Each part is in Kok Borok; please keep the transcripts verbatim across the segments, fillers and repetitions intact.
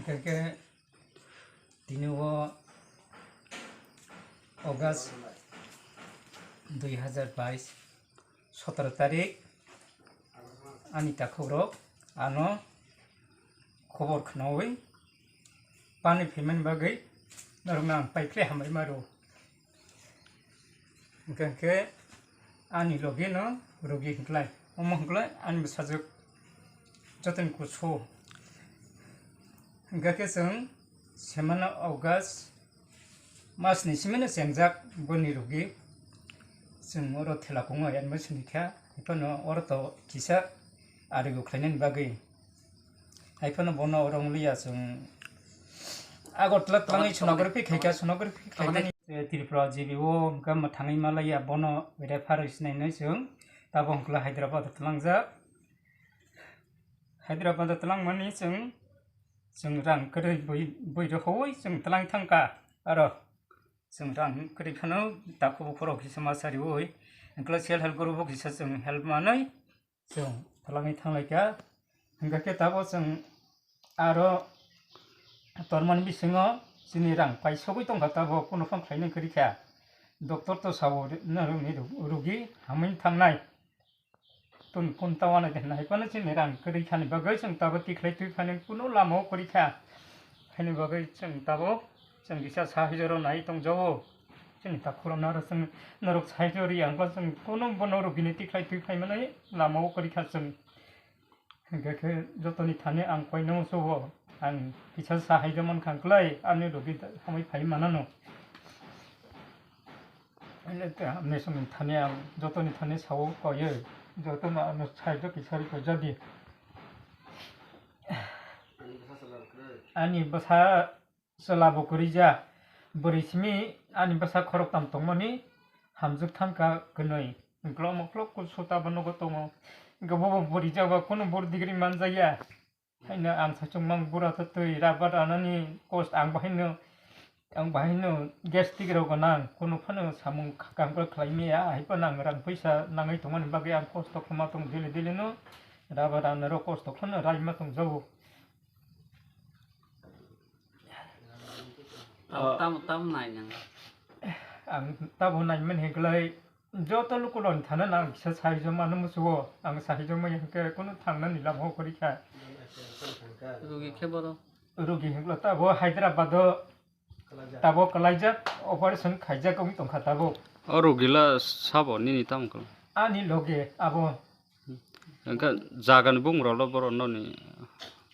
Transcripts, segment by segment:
Hwnkhe tini o August dui hazar bais, sotoro tarik, ani takhukrok ano khobor khnaui pani phaimani bagwi norokno ang paikhle hambai maro. Hwnkhe, hwnkhe ani logi no rogi hwnkhlai, omo hwnkhlai ani bwsajwk jotoni kusu. Hwnkhe khe chwng semano August mas ni simi no chengjak boni rogi. Chwng oro thela kongo admission rikha, haiphano oro to kisa arigo khlainani bagwi. Haiphano bono oro wng liya chwng Agartala twlangwi sonography khaikha, sonography khaimani. Eh, Tripura G B o hwnkhe mwthangwi malaiya, bono refer rwi sinainai chwng. Tabo hwnkhe Hyderabad o twlangjak. Hyderabad o twlangmani chwng, chwng rang kwrwi bui, bui rohoi chwng twlang thangkha. Aro chwng rang kwrwi phano takhuk bukhuk rok kisa ma sariwi, hwnkhe self help group o kisa chwng help manwi chwng twlangwi thanglaikha. Hwnkhe khe tabo chwng aro tormani bisingo chini rang paisogwi tongkha, tabo kunu phano khlainai kwrwi kha. Doctor to sao norokni ru-, rugi hamwi thangnai. Tun kun tawana de nai phano chini rang kwrwi khani bagwi chwng tabo tikhlai twi phani kunu lama o kwrwi kha. Haini bagwi chwng tabo chwng kisa sahai jora nai tongjago. Chini takhurok naro chwng norok sahai jori ang ba chwng kunu bono rugini tikhlai twi phai manai lama o kwrwi kha chwng. Hwnkhe khe jotoni thani ang koino subo ang kisa sahai jora mankha kwlai ani rugi hamwi phai manano. Nesoni thani ang jotoni thani sao koyo, jotono ano side o kisa ri ko jadi. Ani bwsa chwla bo kwrwi ja, bwrwi simi ani bwsa khoroktham tongmani hamjwk thangkha kwnwi. Uklok muklok kusu tabo nogo tongo, gabo bo bwrwi jaga kunu bor degree manjaya. Haino ang sachung mang bura to twi rabar anani cost ang bahaino, ang bahaino gastric rok gwnang, kunu phano samung kaham khe khlai maya, hai phano ang rang puisa nangwi tongmani bagwi ang kosto khama tong daily daily no, rabar anarok kosto kheno raima tong jago. Tam, tam, tam nai nang. Ang tabo nai mani hwnkhe lai joto lukuloni thana ang kisa sahai joma no musugo, ang sahai joma hwnkhe kunu thangnani lama o kwrwi kha. Rugi khe boro? Rugi hwnkhe tabo Hyderabad o tabo kwlaijak, operation khaijak wng tongkha tabo. O rugi la sabo nini tamo khe? Ani loge abo. Hwnkhe jagani bumung rok lo borok noni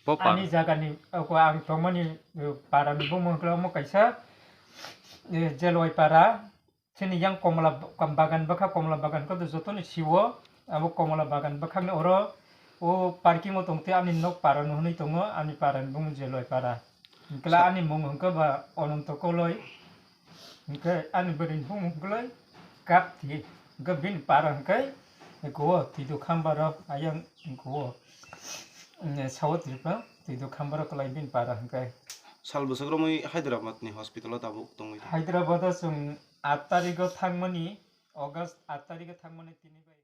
bo par? Ani jagani, oko ang tongmani, eh, parani bumung hwnkhe omo kaisa, eh, Jelwai para, chini yang Komla ba-, bagan bwkha, Komla bagan khe jotoni siwo, abo Komla bagan bwkhakni oro o parking o tongtwi ani nok parano hwnwi tongo, ani parani bumung Jelwai para. Hwnkhe ani mung hwnkhe ba Ononto Koloi. Hwnkhe ani bwrwini bumung hwnkhe Kapti. Hwnkhe bini para hwnkhe eko o Twido Khambaro ayang eko o, mm, Sao Tripura Twido Khambaro kwlai bini para hwnkhe. Sal bwswk romwi Hyderabad ni hospital o tabuk tongwi tong? Hyderabad o chwng aat tarikh o thangmani, August aat tarikh o thangmani tini bai.